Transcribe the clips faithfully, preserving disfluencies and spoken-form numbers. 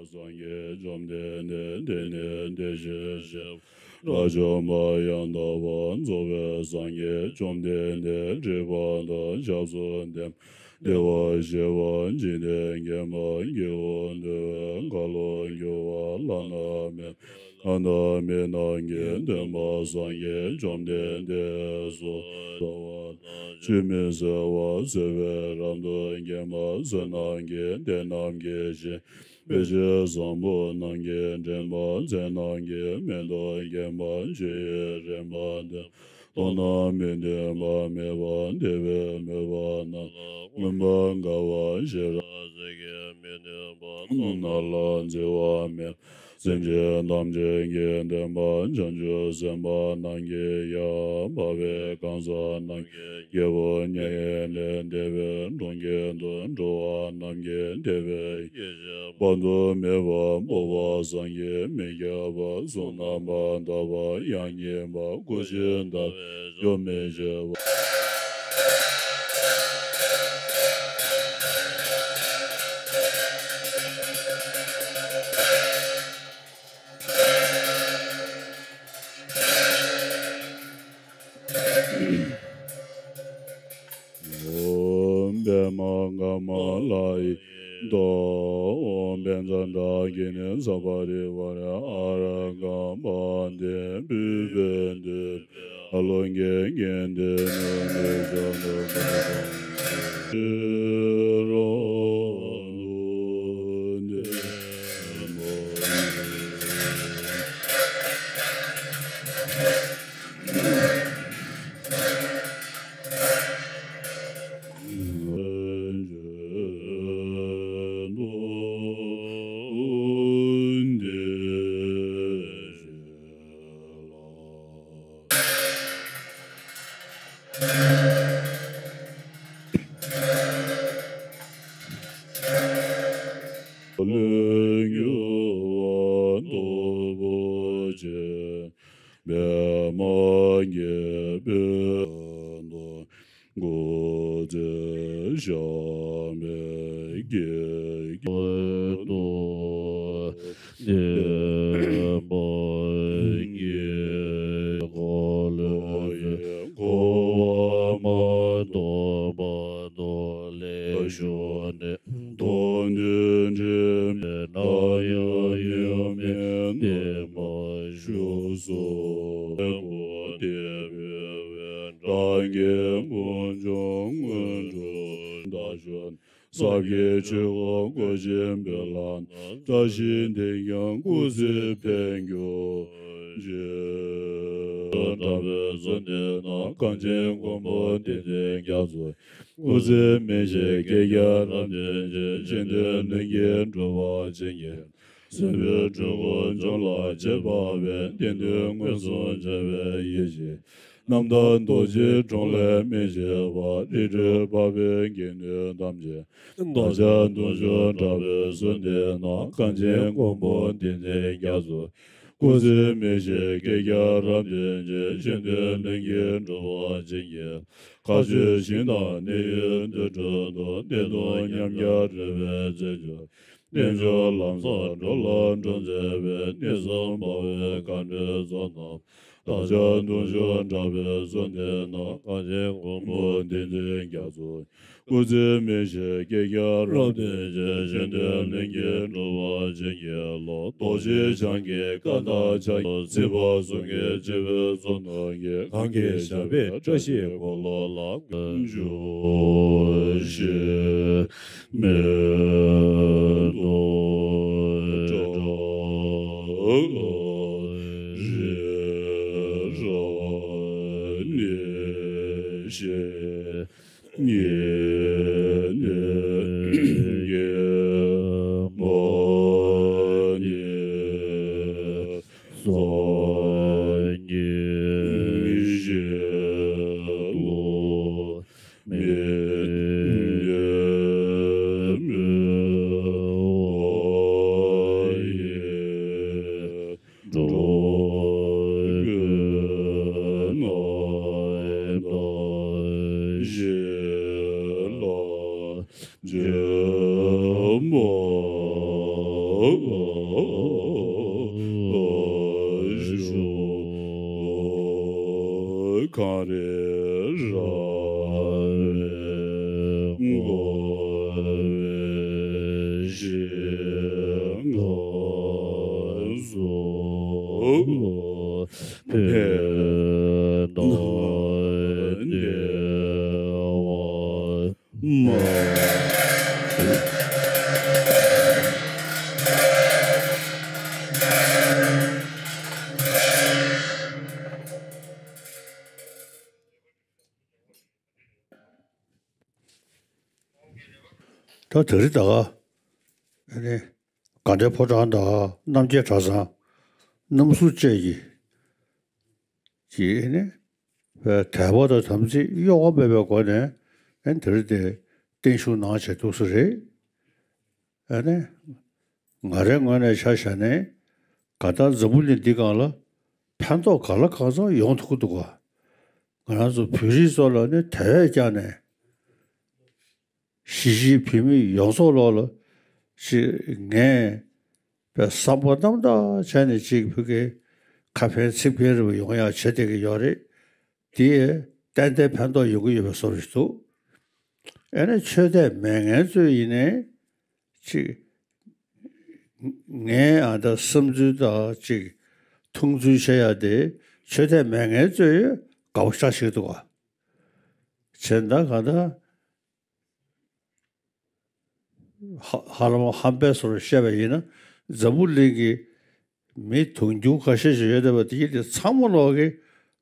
སངས་རྒྱས་བཅོམ་ལྡན་འདས་དེ་ནས་དེ་བཞིན་གཤེགས་པ་དགྲ་བཅོམ་པ་ཡང་དག་པར་རྫོགས་པའི་སངས་རྒྱས་བཅོམ་ལྡན་འདས་སྒྲིབ་པ་དང་བྱང་སེམས་ལྡན་པ། བདེ་བར་གཤེགས་པ་འཇིག་རྟེན་མཁྱེན་པ་དགེ་བ་འདུལ་བའི་ཁ་ལོ་སྒྱུར་བ་བླ་ན་མེད་པ། ལྷ་དང་མི་རྣམས་ཀྱི་སྟོན་པ་སངས་རྒྱས་བཅོམ་ལྡན་འདས་སོ། ལྟ་བ་དང་ཆུད་མི་ཟ་བར་བརྩེ་བས་རབ་ཏུ་མཁྱེན་པ། བསོད་ནམས་ཀྱི་གཏེར་རྣམས་ཀྱི་གཞི། དཔེ་བྱད་བཟང་པོ་རྣམས་ཀྱིས་འདྲེན་པ། མཚན་རྣམས་ཀྱི་མེ་ཏོག་བརྒྱན་པ། ཆོས་ཡི་རིམ་པ་འདི། མཐོང་ན་མི་མཐུན་པ་མེད་པ། བདེ་བའི་མོས་པ་རྣམས་ལ་མངོན་པར་དགའ་བ། ཤེས་རབ་ཟིལ་གྱིས་མི་ནོན་པ། རྣམ་སྣང་ལ་འཛིན་པ་མེད་པ། སེམས་ཅན་ཐམས་ཅད་ཀྱི་སྟོན་པ། བྱང་ཆུབ་སེམས་དཔའ་རྣམས་ཀྱི་ཡབ། འཕགས་པའི་གང་ཟག་རྣམས་ཀྱི་རྒྱལ་པོ། མྱ་ངན་ལས་འདས་པའི་གྲོང་ཁྱེར་དུ་འགྲོ་བ་རྣམས་ཀྱི་དེད་དཔོན། ཡེ་ཤེས་དཔག་ཏུ་མེད་པ་སྤོབས་པ། སངས་རྒྱས་མི་ཁྱབ་པ། གཟུགས་རྣམ་པར་དག་པ། དབྱངས་སྙན་པ། སྐུ་ཞིང་དག་པའི་ཆོས་མི་ཤེས་པ། ཨོཾ་པདྨ་ཀ་མ་ལ་ཡེ་ཏོ། ཨོཾ་བཛྲ་དྷཱ་ཀི་ཎི་ས་པ་རི་ཝཱ་ར་ཨཱ་ར་ཀ་པཱ་ཏི། བོད་པའི་འདུས་པའི་ཨ་ལོ་གེ་གན་དེ་ནས་ནས་བཞག་ནས་ནས་ཤེས་རབ་ལུང་བསྟན་པ། ལས་རྒྱུ་བ་སྟོབས་པོ་ཆེ། པདྨ་རྒྱལ་པོའི་མདོ། སྐུ་ཚེ་ཞབས་པད་བསྐལ་དུ་བརྟན་པར་བགྱི། འཁོར་ལོ་ཡི་འཁོར་བ་མ་ཐོབ་བར་དུ་ལེགས་བཞུགས་ནས། མདོ་འདི་དྲན་པས་ན་ཡང་ཡོན་མེད་བསྟན་པར་བཞུགས་སོ། སྐུ་དེ་བོད་པའི་སངས་རྒྱས་དཀོན་མཆོག་དངོས་གྲུབ་ཟླ་གཞོན། ཟབ་རྒྱས་ཆོས་འཁོར་བསྐོར་ཞིང་འབུལ་ལ་བཏབ། བཀྲ་ཤིས་དེས་ཀྱང་སྐུ་ཚེ་འཕེལ་གྱུར་ཅིག། གྲགས་པའི་གསོལ་འདེབས་ནང་། གངས་ཅན་མགོན་པོ་བསྟན་འཛིན་རྒྱ་མཚོ། སྐུ་ཚེ་མི་ཤིགས་བསྐལ་བརྒྱར་རབ་བརྟན་ཅིང་། གཞན་དོན་ལྷུན་གྱིས་གྲུབ་པར་བྱིན་གྱིས། སྲིད་པའི་འཁྲུལ་འཁོར་འཇོམས་ལ་བྱེད་པ་བས། བསྟན་དོན་མངོན་སུམ་མཇལ་བའི་ཡེ་ཤེས། རྣམ་དག་རྡོ་རྗེའི་དྲུང་ལས་མི་ཕྱེད་པ། རིགས་རུས་འཕགས་པའི་དགེ་འདུན་ཐམས་ཅད། བདག་ཅག་གདུང་ཤུགས་དྲག་པོས་གསོལ་འདེབས་ན། གངས་ཅན་མགོན་པོ་བསྟན་འཛིན་རྒྱ་མཚོ། སྐུ་ཚེ་མི་ཤིགས་བསྐལ་བརྒྱར་རབ་བརྟན་ཅིང་། གཞན་དོན་ལྷུན་གྱིས་གྲུབ་པར་བྱིན་གྱིས། མཁའ་སྤྱོད་ཞིང་དང་གནས་ཡུལ་དུར་ཁྲོད་དུ། བདེན་སྟོང་ཉམས་བརྒྱ་རོལ་པའི་རྩེད་འཇོ། རྣལ་འབྱོར་ལམ་བཟང་འགྲོ་ལ་སྒྲོལ་མཛད་པའི། གནས་གསུམ་འཕགས་པའི་མཁའ་འགྲོའི་ཚོགས་རྣམས། བདག་ཅག་གདུང་ཤུགས་དྲག་པོས་གསོལ་འདེབས་ན། གངས་ཅན་མགོན་པོ་བསྟན་འཛིན་རྒྱ་མཚོ། སྐུ་ཚེ་མི་ཤིགས་བསྐལ་བརྒྱར་རབ་བརྟན་ཅིང་། གཞན་དོན་ལྷུན་གྱིས་གྲུབ་པར་བྱིན་གྱིས་རློབས། རྡོ་རྗེ་འཆང་གི་བཀའ་དང་ཕྱག་རྒྱ། སྲིད་པ་གསུམ་གྱི་སྤྱི་བོའི་གཙུག་ན། གང་གི་ཞབས་པད་བཀྲ་ཤིས་འཁོར་ལོ་ལ། འགྲོ་ཞིག་མེ་ཏོག་བཀྲ་ཤིས་རབ་གནས་ཤིང་། ཉེ་གནས་ཀྱི་མ་ཉེས་སངས་རྒྱས་ལུགས་མི་ཉན་མོད། གངས་རི་ར་བས་བསྐོར་བའི་ཞིང་ཁམས་སུ། ཕན་དང་བདེ་བ་མ། ད་དེ་རིང་ད་ག་ཨ་ནི་དགའ་ལྡན་ཕོ་བྲང་དང་རྣམ་རྒྱལ་གྲྭ་ཚང་རྣམ་ཟུར་བཅས་ཀྱིས་ཀྱིས་ཨ་ནི་དད་པ་དང་དམ་ཚིག་གཡོ་བ་མེད་པའི་སྒོ་ནས་ཨ་ནི་དེ་རིང་དེ་བརྟན་བཞུགས་གནང་བྱས་འདུག་ས་རེད། ཨ་ནི་ང་རའི་ངོས་ནས་ཆ་བཞག་ནས་ག་ད་འཛམ་བུ་གླིང་འདི་སྒང་ལ་ཕན་ཐོགས་ག་ལ་གང་འཚམ་ཡོང་ཐུབ་ཀྱི་འདུག་ག་ང་རང་ཚོ་བོད་རིགས་ཚོ་ལ་ནི་དེ་བས་ཀྱང་ནས། གཞིས་བྱེས་བོད་མི་ཡོངས་རྫོགས་ལོག་ལ་ཅིག་ངས་པའི་བསམ་པ་རྣམ་དག་བྱས་ནས་ཅིག་ཕ་གི་ཁ་ཕན་ཚིག་ཕན་རེ་བ་ཡོང་ཡག་བྱེད་བསྡད་ཀྱི་ཡོད་རེད། དེ་ཏན་ཏན་ཕན་ཐོགས་ཡོང་གི་ཡོད་པའི་བཟོ་འདྲ་ཞིག་འདུག་ཨ་ནི་ཆོས་དད་མེད་མཁན་ཚོས་ཡིན་ནའི་ཅིག་ངའི་ཨ་ད་བསམ་ཚུལ་དང་ཅིག་མཐོང་ཚུལ་བཤད་ཡག་དེ་ཆོས་དད་མེད་མཁན་ཚོས་དགའ་པོ་ཞེ་དྲག་འདུག་ག་བྱས་ན་གང་ལྟར། ཧ་ཧ་ལམ་ཧམ་པའི་བཟོ་འདྲ་བཤད་པ་ཡིན་ན་འཛམ་བུ་གླིང་གི་མི་དུང་ཕྱུར་ཁ་ཤས་ཤིག་ཡོད་བསྡད་པ་དེ་དེ་ཚང་མ་ལོག་གིས་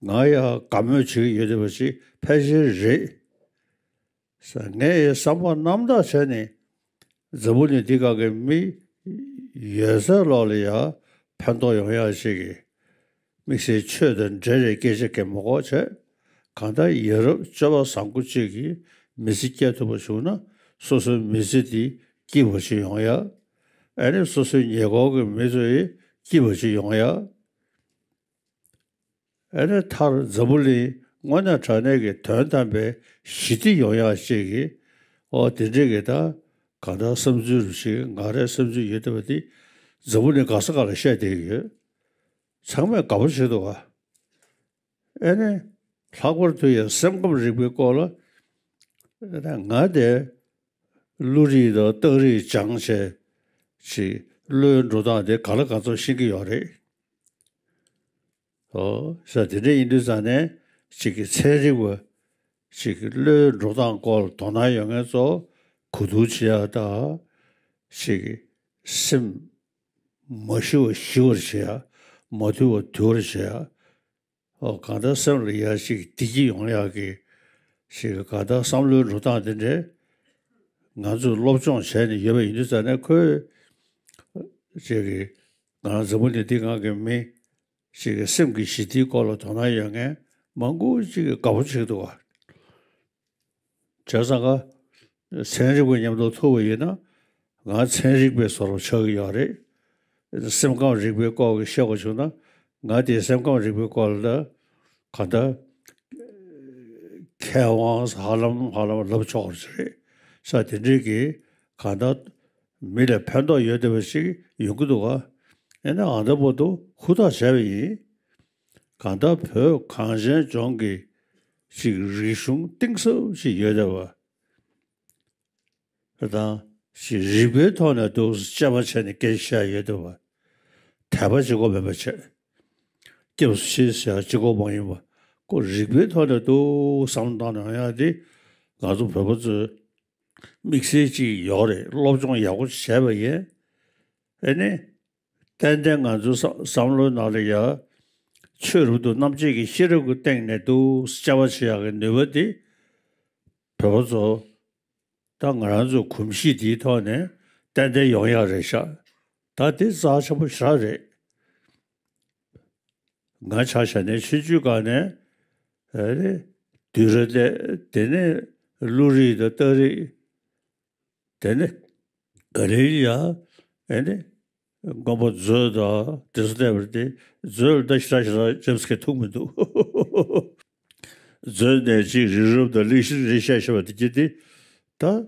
ང་ཡ་དགའ་མོས་བྱེད་ཀྱི་ཡོད་བསྡད་པ་ཞིག་ཕལ་ཆེར་རེད། ས་ངས་ཡ་བསམ་པ་རྣམ་དག་བྱས་ནས་འཛམ་བུ་གླིང་འདི་སྒང་གི་མི་ཡོད་ཚད་ལོག་ལ་ཡ་ཕན་ཐོགས་ཡོང་ཡག་ཅིག་གི་དམིགས་བསལ་ཆོས་དང་འབྲེལ་བའི་སྐད་ཆ་གང་མ་གོ་བྱས། གང་ལྟར་ཡ་རབས་སྤྱོད་པ་བཟང་པོ་གཅིག་གིས་མི་ཚེ་སྐྱེལ་ཐུབ་པ་བྱུང་ན་སོ་སོའི་མི་ཚེ་འདི་སྐྱིད་པ་ཞིག་ཡོང་ཡ། ཨ་ནི་སོ་སོའི་ཉེ་འཁོར་གྱི་མི་ཚོ་ཡི་སྐྱིད་པ་ཞིག་ཡོང་ཡ། ཨ་ནི་མཐར་འཛམ་བུ་གླིང་དངོས་གནས་དྲང་གནས་ཀྱི་དོན་དམ་པའི་ཞི་བདེ་ཡོང་ཡ་ཅིག་གི་ཨོ་དེ་འདྲས་ཀྱི་ད་གང་ལྟར་བསམ་ཚུལ་རུ་ཞིག་ང་རའི་བསམ་ཚུལ་ཡོད་བསྡད་པ་འདི་འཛམ་བུ་གླིང་ག་ས་ག་ལ་བཤད་བསྡད་ཀྱི་ཡོད། ཚང་མས་དགའ་པོ་བྱེད་འདུག་ག་ཨེ་ནི། ལྷག་པར་དུ་ཡང་སེམས་ཁམས་རིག་པའི་སྐོར་ལ། ཨེ་ནི་ང་དེ་བློ་རིག་དང་རྟགས་རིག་སྦྱངས་བྱས་ཅིག་བློའི་འགྲོ་སྟངས་དེ་ག་ལ་ག་ཚོད་ཤེས་ཀྱི་ཡོད་རེད། ཨོ་ས་དེ་འདྲ་ཡིན་དུས་ཙང་ནས་ཅིག་གི་ཚན་རིག་པ་ཅིག་གི་བློའི་འགྲོ་སྟངས་སྐོར་དོ་སྣང་ཡོད་མཁན་ཚོ་གོ་བསྡུར་བྱེད་ཡག་དང་ཅིག་གི་སེམས་མ་ཞི་བ་ཞི་བར་བྱེད་ཡག་མ་དུལ་བ་དུལ་བར་བྱེད་ཡག་ཨོ་གང་ལྟར་སེམས་ལ་ཡ་ཞིག་བདེ་སྐྱིད་ཡོང་ཡག་གི་ཞིག་གང་ལྟར་བསམ་བློའི་འགྲོ་སྟངས་དེ་འདྲས་ང་ཚོས་སློབ་སྦྱོང་བྱས་ནས་ཡོད་པ་ཡིན་དུས་ཙང་ནས་ཁོས་ཅིག་གི་ང་རང་འཛམ་བུ་གླིང་འདི་སྒང་གི་མི་ཞིག་གི་སེམས་ཀྱི་ཞི་བདེའི་སྐོར་ལ་དོ་སྣང་ཡོད་མཁན་མང་པོ་ཅིག་གིས་དགའ་པོ་བྱེད་འདུག་ག་བྱས་ཙང་ཀ་ཚན་རིག་པ་མཉམ་དུ་ཐུག་པ་ཡིན་ན་ང་ཚན་རིག་པའི་བཟོ་འདྲ་ཆགས་ཀྱི་ཡོད་རེད། སེམས་ཁམས་རིག་པའི་སྐོར་གྱི་བཤད་དགོས་བྱུང་ན་ང་དེའི་སེམས་ཁམས་རིག་པའི་སྐོར་ལ་གང་ལྟར་མཁས་དབང་ཧ་ལམ་ཧ་ལམ་ལབ་ཆོག་པ་ཞིག་རེད། ས་དེ་འདྲའི་གི་གང་ལྟར་མི་ལ་ཕན་ཐོགས་ཡོད་བསྡད་པ་ཞིག་ཡོང་གི་འདུག་ག་ཨེ་ན་ཨ་ད་བར་དུ་ཧུར་ཐག་བྱས་པ་ཡིན། གང་ལྟར་བོད་གངས་ཅན་ལྗོངས་ཀྱི་ཅིག་རིག་གཞུང་གཏིང་ཟབ་ཞིག་ཡོད་བསྡད་པ། དང་ཞིག་རིག་པའི་ཐོག་ནས་འདུག་དཔྱད་པ་བྱས་ནས་སྐད་ཆ་བཤད་ཡོད་འདུག་བ། དད་པ་གཅིག་པོ་མེད་པ་བྱས། སྐྱབས་སུ་མཆི་ཟེར་ཡ་གཅིག་པོ་མ་ཡིན་པ། ཁོ་རིག་པའི་ཐོག་ནས་འདུག་བསམ་བཏང་ནས་ཡང་དེ་ང་ཚོ་བོད་པ་ཚོའི་དམིགས་བསལ་གཅིག་ཡོད་རེད། སློབ་སྦྱོང་ཡག་པོ་བྱས་པ་ཡིན། ཨེ་ནི། ཏན་ཏན་ང་ཚོའི་བསམ་བསམ་བློའི་ནང་ལ་ཡ། ཆོས་རབ་ཏུ་རྣམ་འབྱེད་ཀྱི་ཤེས་རབ་ཀྱི་སྟེང་ནས་འདུག་དཔྱད་པ་བྱེད་ཡག་གི་ནུས་པ་དེ། བོད་པ་ཚོ། ད་ང་རང་ཚོའི་གོམས་གཤིས་འདིའི་ཐོག་ནས་ཏན་ཏན་ཡོང་ཡག་རེད་ཤག་ད་དེ་རྩ་ཆེན་པོ་ཞེ་དྲག་རེད། ང་ཆ་བཞག་ནས་ཆུང་ཆུང་སྒང་ནས་ཨ་རེ་བསྡུས་གྲྭ་བལྟས། དེ་ནས་བློ་རིག་དང་རྟགས་རིག་དེ་ནས་ག་རེ་ཡ་ཨ་ནི། མགོན་པོ་མཛོད་དང་དེ་ཚོ་བལྟས་པ་དེ་མཛོད་ལ་ད་ཞེ་དྲག་ཞེ་དྲག་ཇེམ་སི་ཁེ་ཐུག་མི་འདུག་མཛོད་ནས་ཅིག་རི་རབ་དང་གླིང་བཞི་རེ་བཤད་བཤད་པ་དེ་གྱིས་དེ་ད་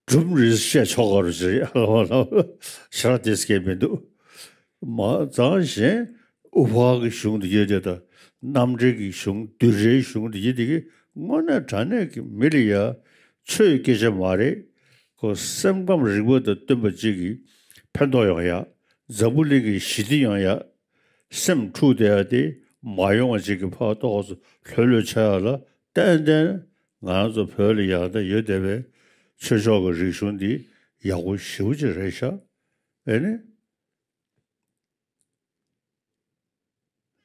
སྒྲུང་རེ་བཤད་ཆོག་ག་རུ་ཟེར་ཡ་ལ་བ་ལ་ཞེ་དྲག་དེ་སྐད་མི་འདུག་མ་ཙང་གཞན་དབུ་ཕར་གྱི་གཞུང་དེ་ཡོད་དེ་དང་རྣམ་འགྲེལ་གྱི་གཞུང་བསྡུས་གྲྭའི་གཞུང་དེ་ཡོད་དེ་གི་དངོས་གནས་དྲང་གནས་ཀྱི་མི་ལ་ཡ་ཆོས་སྐད་ཆ་མ་རེད། ཁོ་སེམས་ཁམས་རིག་པ་དང་བསྟུན་པ་ཅིག་གིས་ཕན་ཐོགས་ཡོང་ཡ། འཛམ་བུ་གླིང་གི་ཞི་བདེ་ཡོང་ཡ། སེམས་འཁྲུག་བསྡད་ཡ་དེ་མ་ཡོང་བ་ཅིག་གི་ཕར་ཏོག་ཙམ་ལྷོད་ལྷོད་ཆགས་ཡ་ལ་ཏན་ཏན་ང་རང་ཚོ་བོད་ལ་ཡང་ད་ཡོད་བསྡད་པའི་ཆོས་ཕྱོགས་ཀྱི་རིག་གཞུང་འདི་ཡག་པོ་ཞེ་པོ་ཅིག་རེད་ཤག་ཨེ་ནི།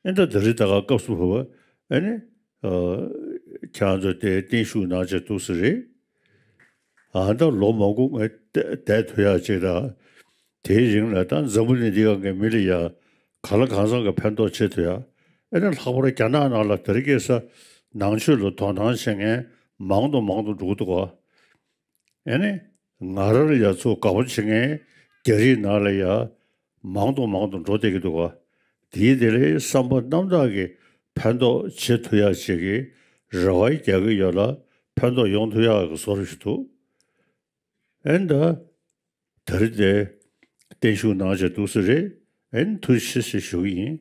ཨེ་ད་ད་རེས་ད་ག་སྐབས་སུ་བབས་པ་ཨེ་ནི། ཨ། ཁྱེད་རང་ཚོ་དེ་བརྟན་བཞུགས་གནང་བྱས་འདུག་ས་རེད། ཨ་ད་ལོ་མང་པོ་ངས་བསྡད་བསྡད་ཐུབ་ཡག་ཅིག་དང་། དེའི་རིང་ལ་ད་འཛམ་བུ་གླིང་འདི་སྒང་གི་མི་ལ་ཡ་ག་ལ་གང་འཚམ་གྱི་ཕན་ཐོགས་བྱེད་ཐུབ་ཡ། ཨེ་ནི་ལྷག་པར་རྒྱ་ནག་ནང་ལ་དེ་རིང་ཁ་སང་ནང་ཆོས་ལ་དོ་སྣང་བྱེད་མཁན་མང་དུ་མང་དུ་འགྲོ་གི་འདུག་ག་ཨེ་ནི། ང་རང་ལ་ཡ་ཚུར་དགའ་པོ་བྱེད་མཁན་རྒྱ་རིགས་ནང་ལ་ཡ་མང་དུ་མང་དུ་འགྲོ་བསྡད་ཀྱི་འདུག་ག་དེའི་དེ་ལས་བསམ་པ་རྣམ་དག་གིས་ཕན་ཐོགས་བྱེད་ཐུབ་ཡ་ཅིག་གི་རེ་བ་རྒྱག་གི་ཡོད་ལ་ཕན་ཐོགས་ཡོང་ཐུབ་ཡག་གི་བཟོ་འདྲ་ཞིག་འདུག་ཨེ་ད། དེ་རིང་དེ་བརྟན་བཞུགས་གནང་བྱས་འདུག་ས་རེད། ཨེ་ཐུགས་རྗེ་ཆེ་ཞུ་གི་ཡིན།